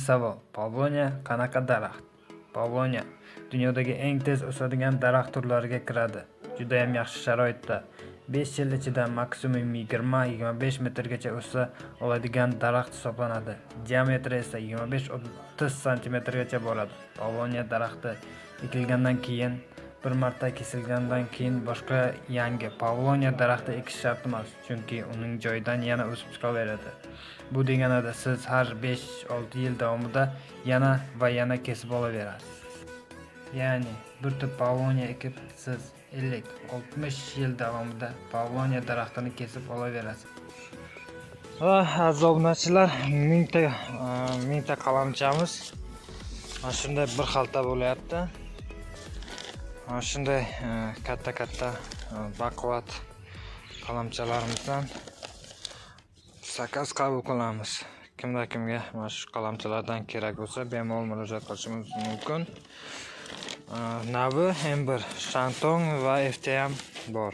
Birinchi savol: Pavloniya qanaqa daraxt? Pavloniya dunyodagi eng tez o'sadigan daraxt turlariga kiradi. Judayam yaxshi sharoitda 5 yil ichida maksimum 20-25 metrgacha o'sa oladigan daraxt hisoblanadi. Diametri esa 25-30 santimetrgacha bo'ladi. Pavloniya daraxti ekilgandan keyin, bir marta kesilgandan keyin boshqa yangi pavloniya daraxti ekish shart emas, chunki uning joyidan yana o'sib chiqaveradi. Bu deganida siz har 5-6 yil davomida yana va yana kesib olaverasiz. Ya'ni bir tup pavloniya ekib, siz 50-60 yil davomida pavloniya daraxtini kesib olaverasiz. Va, aziz obunachilar, 1000 ta qalamchamiz mana shunday bir xalta bo'lyapti. Mana shunday katta katta, baquvvat qalamchalarimizdan заказ qabul qilamiz. Kimda kimga mana shu qalamchalardan kerak bo'lsa, bemalol murojaat qilishimiz mumkin. Navi M1, Shantong va FT ham bor.